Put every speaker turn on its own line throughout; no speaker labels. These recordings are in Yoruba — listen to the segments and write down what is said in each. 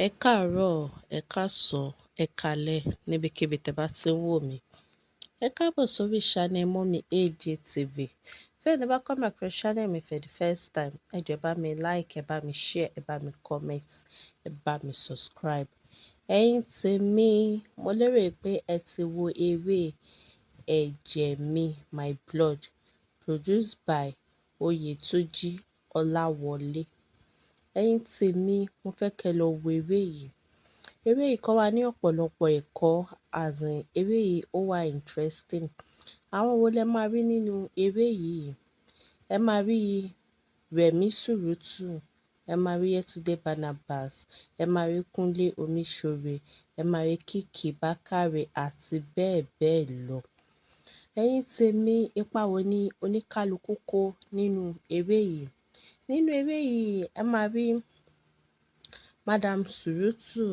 Ẹ káàárọ̀, ẹ̀ káàsán, ẹ̀ káalẹ́ níbikíbi tẹ́ bá ti ń wò mí. Ẹ káàbọ̀ sórí channel Mummy AJ TV. If ẹ bá come across channel mi for the first time, ẹ jọ̀ọ́, ẹ bá mi like, ẹ bá mi share, ẹ bá mi comment, ẹ bá mi subscribe. Ẹ̀yin tèmi, mo lérò pé ẹ ti wo eré Ẹ̀jẹ̀ Mi, My Blood, produced by Oyetunji Ọláwọlé. Ẹ̀yin tèmi, mo fẹ́ kẹ́ lọ wo eré yìí. Eré yìí kọ́ wa ní ọ̀pọ̀lọpọ̀ ẹ̀kọ́, as in, eré yìí ó wà interesting. Àwọn wo lẹ máa rí nínú eré yìí? Ẹ máa rí Rẹ̀mí Sùrùtù, ẹ máa rí Yétúndé Barnabas, ẹ máa rí Kúnlé Omiṣore, ẹ máa rí Kìkì Bákàrè àti bẹ́ẹ̀ bẹ́ẹ̀ lọ. Ẹ̀yin tèmi, ipa wo ni oníkálukú kó nínú eré yìí? Nínú eré yìí, ẹ máa rí Madam Surutu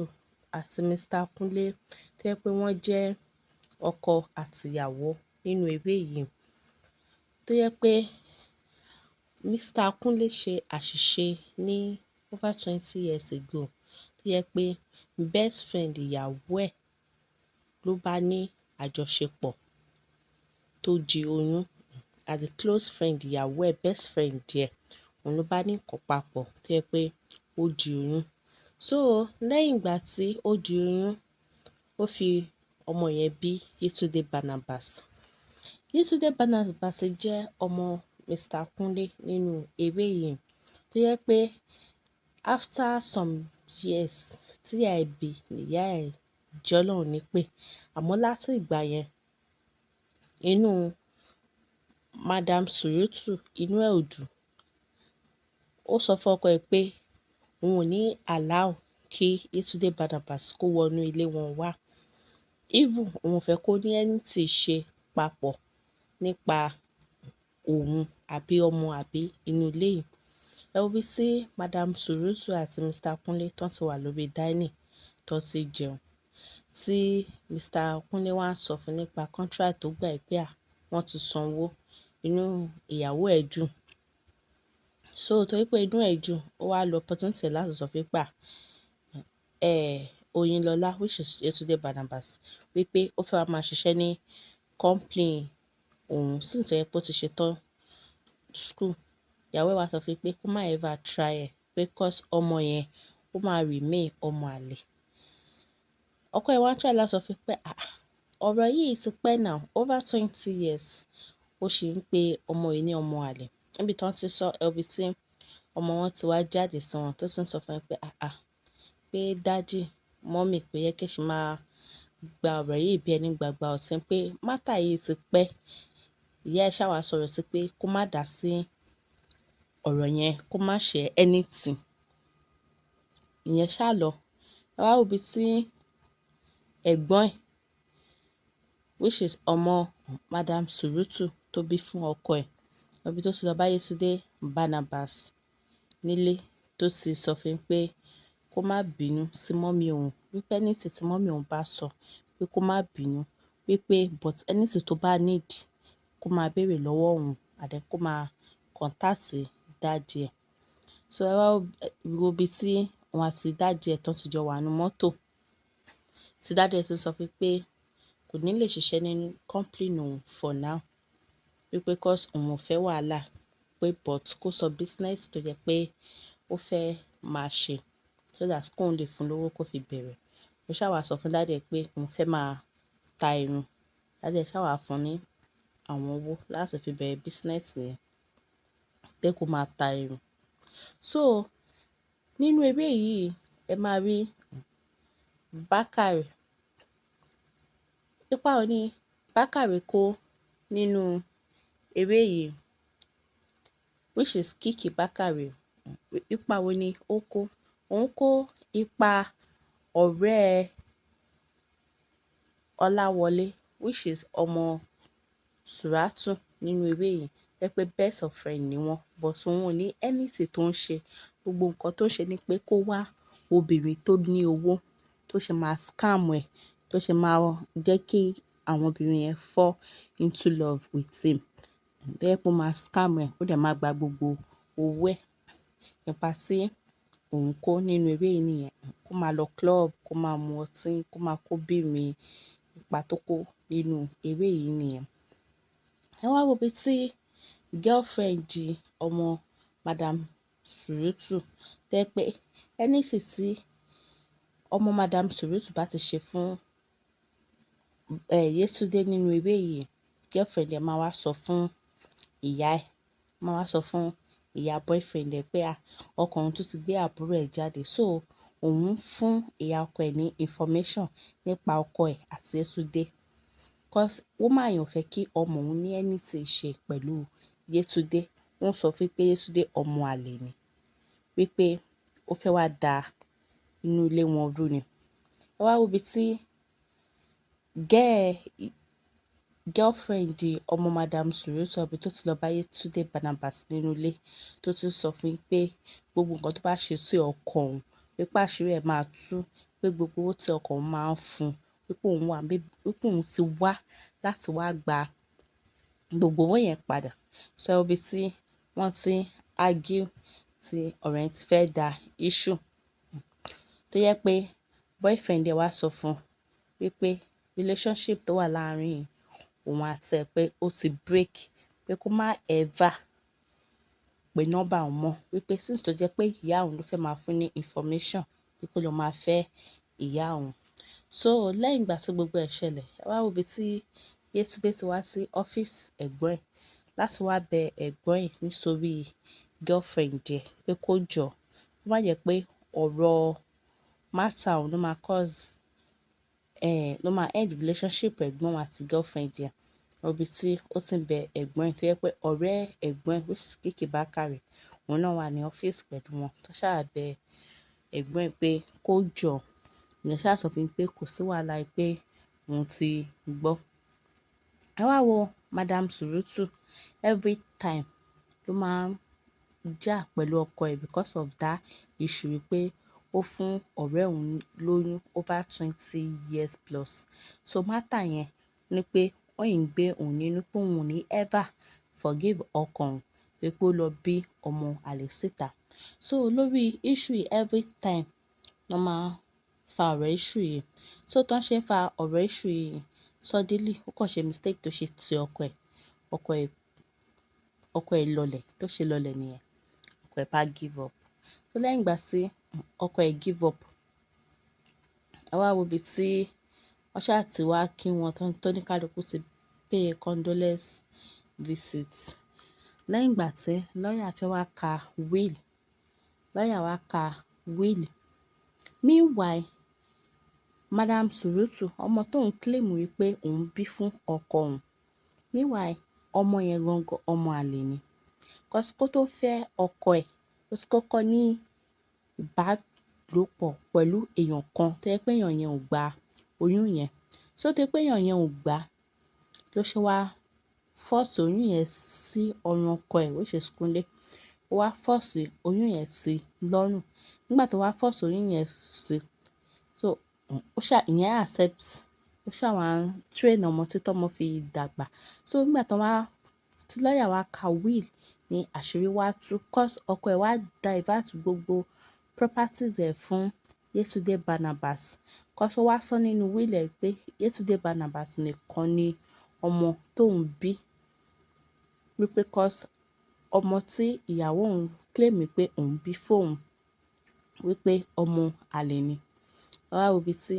àti Mr. Kúnlé tó jẹ́ pé wọ́n jẹ́ ọkọ àti ìyàwó nínú eré yìí. Tó jẹ́ pé Mr. Kúnlé ṣe àṣìṣe ní over 20 years ago, tó jẹ́ pé best friend ìyàwó ẹ̀ ló bá ní àjọṣepọ̀ tó di oyún. As a close friend ìyàwó ẹ̀, best friend ẹ̀, òun ló bá ní nǹkan papọ̀ tó jẹ́ pé ó di oyún. So lẹ́yìn ìgbà tí ó di oyún, ó fi ọmọ yẹn bí Yétúndé Barnabas. Yétúndé Barnabas jẹ́ ọmọ Mr. Kúnlé nínú eré yìí, tó jẹ́ pé after some years tí ìyá ẹ̀ bí, ìyá ẹ̀ jẹ́ Ọlọ́run nípè. Àmọ́ láti ìgbà yẹn, inú Madam Surutu, inú ẹ̀ ò dùn. Ó sọ fún ọkọ ẹ̀ pé òun ò ní allow kí Yétúndé Barnabas kó wọnú ilé wọn wá. Even òun ò fẹ́ kó ní anything ṣe papọ̀ nípa òun àbí ọmọ àbí inú ilé yìí. Ẹ wo bí tí Madam Surutu àti Mr. Kunle tán ti wà lórí dining tán ti jẹun, tí Mr. Kunle wá ń sọ fún nípa contract tó gbà pé à wọ́n ti sanwó. Inú ìyàwó ẹ̀ dùn. So torí pé inú ẹ̀ dùn, ó wá lo opportunity láti sọ fún pé à, Oyinlọlá, which is Yetunde Barnabas, wípé ó fẹ́ wá máa ṣiṣẹ́ ní company òun since tó jẹ́ pé ó ti ṣe tán school. Ìyàwó ẹ̀ wá sọ fún pé kó má ever try ẹ̀, pé cause ọmọ yẹn ó máa remain ọmọ àlè. Ọkọ ẹ̀ wá try láti sọ fún pé, "Àh, ọ̀rọ̀ yìí ti pẹ́ now, over 20 years, ó sì ń pe ọmọ yìí ní ọmọ àlè." Níbi tí wọ́n ti sọ, ẹ wo ibi tí ọmọ wọn ti wá jáde sí wọn tó sì ń sọ fún wọn pé, àh, pé daddy, mummy, kò yẹ kí ẹ ṣe máa gba ọ̀rọ̀ yìí bí ẹni gbagba ọtí, pé matter yìí ti pẹ́. Ìyá ẹ̀ ṣà wá sọ̀rọ̀ sí pé kó má dà sí ọ̀rọ̀ yẹn, kó má ṣe anything. Ìyẹn ṣá lọ. Ẹ wá wo ibi tí ẹ̀gbọ́n ẹ̀, which is ọmọ Madam Surutu tó bí fún ọkọ ẹ̀, ibi tó ti lọ bá Yetunde Barnabas nílé, tó ti sọ fún pé kó má bínú sí mummy òun, wípé anything tí mummy òun bá sọ, pé kó má bínú, wípé but anything tó bá need, kó máa béèrè lọ́wọ́ òun and then kó máa contact daddy ẹ̀. So ẹ wá wo ibi tí òun àti daddy ẹ̀ tán ti jọ wà nínú mọ́tò, tí daddy ẹ̀ ti sọ fún pé kò ní lè ṣiṣẹ́ nínú company òun for now, wípé cause òun ò fẹ́ wàhálà, pé but kó sọ business tó jẹ́ pé ó fẹ́ máa ṣe so that kóun lè fún lówó kó fi bẹ̀rẹ̀. Ó ṣà wá sọ fún daddy ẹ̀ pé òun fẹ́ máa ta irun. Daddy ẹ̀ ṣà wá fún ní àwọn owó láti fi bẹ̀rẹ̀ business yẹn, pé kó máa ta irun. So nínú eré yìí, ẹ máa rí Bákàrè. Ipa wo ni Bákàrè kó nínú eré yìí, which is Kiki Bákàrè? Ipa wo ni ó kó? Òun kó ipa ọ̀rẹ́ Ọláwọlé, which is ọmọ Sùràtù nínú eré yìí, jẹ́ pé best of friend ni wọ́n, but òun ò ní anything tó ń ṣe. Gbogbo nǹkan tó ń ṣe ni pé kó wá obìnrin tó ní owó tó ṣe máa scam ẹ̀, tó ṣe máa jẹ́ kí àwọn obìnrin yẹn fall into love with him. Tó jẹ́ pé ó máa scam ẹ̀, ó dẹ̀ máa gba gbogbo owó ẹ̀. Ipa tí Òun kó nínú eré yìí nìyẹn. Kó máa lọ club, kó máa mu ọtí, kó máa kóbìnrin. Ipa tó kó nínú eré yìí nìyẹn. Ẹ wá wo ibi tí girlfriend ọmọ Madam Surutu tẹ́ pé anything tí ọmọ Madam Surutu bá ti ṣe fún Yétúndé nínú eré yìí, girlfriend ẹ̀ máa wá sọ fún ìyá ẹ̀, máa wá sọ fún ìyá boyfriend ẹ̀ pé, ah, ọkọ òun tún ti gbé àbúrò ẹ̀ jáde. So òun fún ìyá ọkọ ẹ̀ ní information nípa ọkọ ẹ̀ àti Yétúndé. 'Cause woman yẹn ò fẹ́ kí ọmọ òun ní anything ṣe pẹ̀lú Yétúndé. Wọ́n sọ fún pé Yétúndé ọmọ àlè ni, wípé ó fẹ́ wá da inú ilé wọn rú ni. Ẹ wá wo ibi tí girlfriend ọmọ Madam Surutu, ibi tó ti lọ bá Yétúndé Barnabas nínú ilé, tó ti ń sọ fún pé gbogbo nǹkan tó bá ṣe sí ọkọ òun, wípé àṣírí ẹ̀ máa tú, pé gbogbo owó tí ọkọ òun máa ń fún un, wípé òun wà, wípé òun ti wá láti wá gba gbogbo owó yẹn padà. So ẹ wo ibi tí wọ́n ti ń argue, tí ọ̀rọ̀ yẹn ti fẹ́ da issue, tó jẹ́ pé boyfriend ẹ̀ wá sọ fún wípé relationship tó wà láàárín òun àti ẹ̀, pé ó ti break, pé kó má ever pe nọ́mbà òun mọ́, wípé since tó jẹ́ pé ìyá òun ló fẹ́ máa fún ní information, pé kó lọ máa fẹ́ ìyá òun. So lẹ́yìn ìgbà tí gbogbo ẹ̀ ṣẹlẹ̀, ẹ wá wo ibi tí Yétúndé ti wá sí ọ́fíìsì ẹ̀gbọ́n ẹ̀ láti wá bẹ ẹ̀gbọ́n ẹ̀ nítorí girlfriend ẹ̀, pé kó jọ̀, kó má jẹ́ pé ọ̀rọ̀ matter òun ló máa cause ló máa end relationship ẹ̀gbọ́n òun àti girlfriend ẹ̀. Ibi tí ó ti ń bẹ ẹ̀gbọ́n ẹ̀, tó jẹ́ pé ọ̀rẹ́ ẹ̀gbọ́n ẹ̀, which is Kiki Bakare, òun náà wà ní ọ́fíìsì pẹ̀lú wọn, tó ṣáà bẹ ẹ̀gbọ́n ẹ̀ pé kó jọ̀. Ìyẹn ṣáà sọ fún mi pé kò sí wàhálà, pé òun ti gbọ́. Ẹ wá wo Madam Surutu, every time ló máa ń jà pẹ̀lú ọkọ ẹ̀ because of that issue, wípé ó fún ọ̀rẹ́ òun lóyún over 20 years plus. So matter yẹn ní pé ó yìí ń gbé òun nínú, pé òun ò ní ever forgive ọkọ òun, pé ó lọ bí ọmọ àlè síta. So lórí issue yìí, every time wọ́n máa ń fa ọ̀rọ̀ issue yìí. So tó ń ṣe fa ọ̀rọ̀ issue yìí, suddenly ó kàn ṣe mistake tó ṣe ti ọkọ ẹ̀, ọkọ ẹ̀ lọlẹ̀, tó ṣe lọlẹ̀ nìyẹn. Ọkọ ẹ̀ bá give up. So lẹ́yìn ìgbà tí ọkọ ẹ̀ give up, ẹ wá wo ibi tí wọ́n ṣáà ti wá kí wọn tó ní kálukú ti pay condolence visit. Lẹ́yìn ìgbà tí lawyer fẹ́ wá ka will, lawyer wá ka will. Meanwhile, Madam Surutu, ọmọ tó ń claim wípé òun bí fún ọkọ òun, meanwhile ọmọ yẹn gangan ọmọ àlè ni. 'Cause kó tó fẹ́ ọkọ ẹ̀, ó ti kọ́kọ́ ní ìbálòpọ̀ pẹ̀lú èèyàn kan tó jẹ́ pé èèyàn yẹn ò gba oyún yẹn. So tó pé èèyàn yẹn ò gbà, ló ṣe wá force oyún yẹn sí ọrùn ọkọ ẹ̀, which is Kunle. Ó wá force oyún yẹn sí lọ́rùn. Nígbà tó wá force oyún yẹn sí, so ó ṣà ìyẹn accept, ó ṣà wá ń train ọmọ títí ọmọ fi dàgbà. So nígbà tó wá, tí lawyer wá ka will ní àṣírí wá tú, 'cause ọkọ ẹ̀ wá divert gbogbo properties ẹ̀ fún Yetunde Barnabas. 'Cause ó wá sọ nínú will ẹ̀ pé Yetunde Barnabas nìkan ni ọmọ tó ń bí. Wípé 'cause ọmọ tí ìyàwó òun claim pé òun bí fún òun, wípé ọmọ àlè ni. Ẹ wá wo ibi tí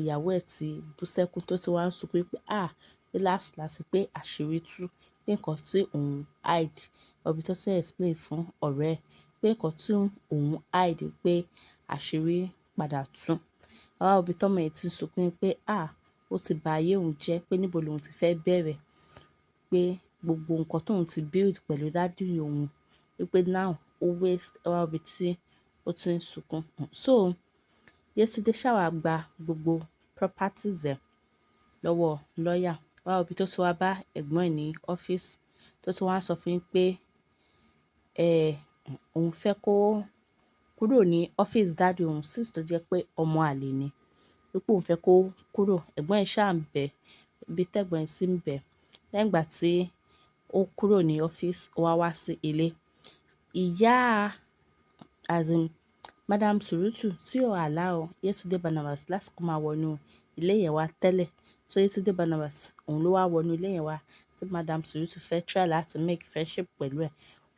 ìyàwó ẹ̀ ti bú sẹ́kún, tó ti wá ń sunkún wípé, ah, pé last last, pé àṣírí tú, pé nǹkan tí òun hide, ibi tó ti explain fún ọ̀rẹ́ ẹ̀ pé nǹkan tí òun hide, pé àṣírí padà tú. Ẹ wá wo ibi tí ọmọ yẹn ti ń sunkún pé, ah, ó ti ba ayé òun jẹ́, pé níbo lòun ti fẹ́ bẹ̀rẹ̀, pé gbogbo nǹkan tóun ti build pẹ̀lú daddy òun, wípé now ó waste. Ẹ wá wo ibi tí ó ti ń sunkún. So Yetunde ṣà wá gba gbogbo properties ẹ̀ lọ́wọ́ lawyer. Ẹ wá wo ibi tó ti wá bá ẹ̀gbọ́n ẹ̀ ní ọ́fíìsì, tó ti wá sọ fún pé, òun fẹ́ kó kúrò ní ọ́fíìsì daddy òun since tó jẹ́ pé ọmọ àlè ni. Wípé òun fẹ́ kó kúrò. Ẹ̀gbọ́n ẹ̀ ṣà ń bẹ̀, ibi tí ẹ̀gbọ́n ẹ̀ sì ń bẹ̀. Lẹ́yìn ìgbà tí ó kúrò ní ọ́fíìsì, ó wá wá sí ilé. Ìyá, as in, Madam Surutu tí ò allow Yetunde Barnabas láti kó máa wọnú ilé yẹn wá tẹ́lẹ̀. So Yetunde Barnabas òun ló wá wọnú ilé yẹn wá tí Madam Surutu fẹ́ try láti make friendship pẹ̀lú ẹ̀.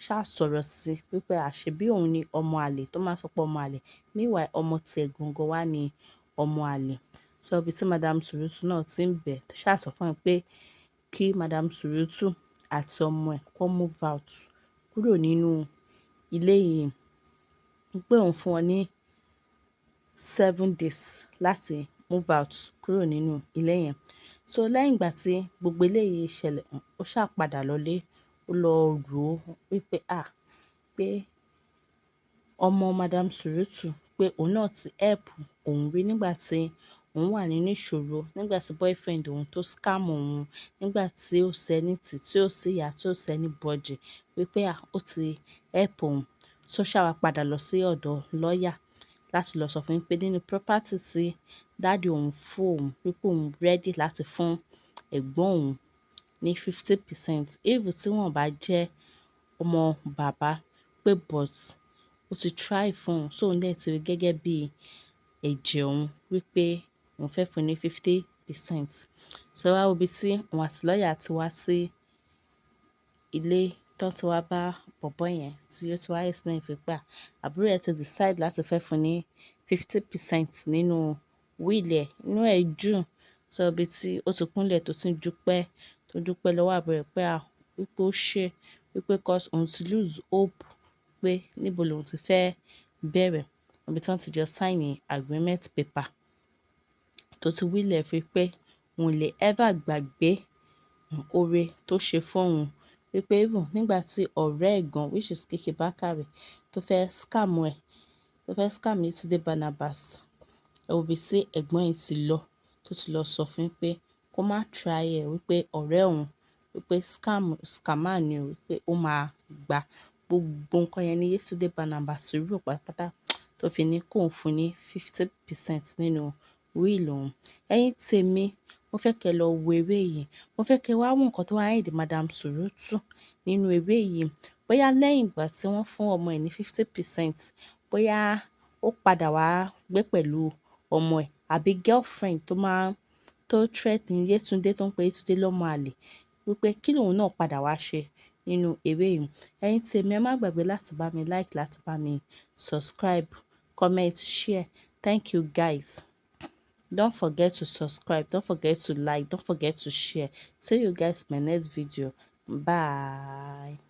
Ṣá sọ̀rọ̀ sí wípé àṣebí òun ni ọmọ àlè tó máa sọ pé ọmọ àlè. Meanwhile, ọmọ tiẹ̀ gangan wá ní ọmọ àlè. So ibi tí Madam Surutu náà ti ń bẹ̀, ṣá sọ fún ẹ pé kí Madam Surutu àti ọmọ ẹ̀ kó move out kúrò nínú ilé yìí, pé òun fún wọn ní 7 days láti move out kúrò nínú ilé yẹn. So lẹ́yìn ìgbà tí gbogbo eléyìí ṣẹlẹ̀, ó ṣá padà lọlé, ó lọ rò ó wípé à pé ọmọ Madam Surutu, pé òun náà ti help òun rí nígbà tí òun wà nínú ìṣòro, nígbà tí boyfriend òun tó scam òun, nígbà tí ó sí anything, tí ó sí ìyá, tí ó sí anybody, wípé à ó ti help òun. So ṣá wá padà lọ sí ọ̀dọ̀ lọ́yà láti lọ sọ fún un pé nínú property tí daddy òun fún òun, wípé òun ready láti fún ẹ̀gbọ́n òun ní 50%, if tí wọ́n bá jẹ́ ọmọ bàbá, pé but ó ti try fún òun, so òun dẹ̀ ti rí gẹ́gẹ́ bí ẹ̀jẹ̀ òun, wípé òun fẹ́ fún un ní 50%. So wá wo ibi tí òun àti lọ́yà ti wá sí ilé tó ti wá bá bọ̀bọ́ yẹn, tí ó ti wá explain fún pé àbúrò ẹ̀ ti decide láti fẹ́ fún un ní 50% nínú will ẹ̀. Inú ẹ̀ dùn. So ibi tí ó ti kúnlẹ̀ tó ti ń dúpẹ́, tó dúpẹ́ lọ́wọ́ àbúrò ẹ̀ pé à wípé ó ṣe, wípé cause òun ti lose hope pé níbo lòun ti fẹ́ bẹ̀rẹ̀. Ibi tí wọ́n ti jọ sign agreement paper, tó ti will ẹ̀ fún pé òun lè ever gbàgbé oore tó ṣe fún òun, wípé even nígbà tí ọ̀rẹ́ ẹ̀ gan, which is Kiki Bakare, tó fẹ́ scam ẹ̀, tó fẹ́ scam Yetunde Barnabas, ẹ wo ibi tí ẹ̀gbọ́n ẹ̀ ti lọ, tó ti lọ sọ fún pé kó má try ẹ̀, wípé ọ̀rẹ́ òun, wípé scam, scammer ni o, wípé ó máa gba gbogbo nǹkan yẹn ní Yetunde Barnabas rò pátápátá tó fi ní kóun fún ní 50% nínú will òun. Ẹ̀yin tèmi, mo fẹ́ kẹ́ lọ wo eré yìí. Mo fẹ́ kẹ́ wá wo nǹkan tó wá end Madam Surutu nínú eré yìí. Bóyá lẹ́yìn ìgbà tí wọ́n fún ọmọ ẹ̀ ní 50%, bóyá ó padà wá gbé pẹ̀lú ọmọ ẹ̀, àbí girlfriend tó máa tó threatening Yetunde, tó ń pe Yetunde lọ́mọ àlè, wípé kí lòun náà padà wá ṣe nínú eré yìí. Ẹ̀yin tèmi, ẹ má gbàgbé láti bá mi like, láti bá mi subscribe, comment, share. Thank you, guys. Don't forget to subscribe, don't forget to like, don't forget to share. See you guys in my next video. Bye.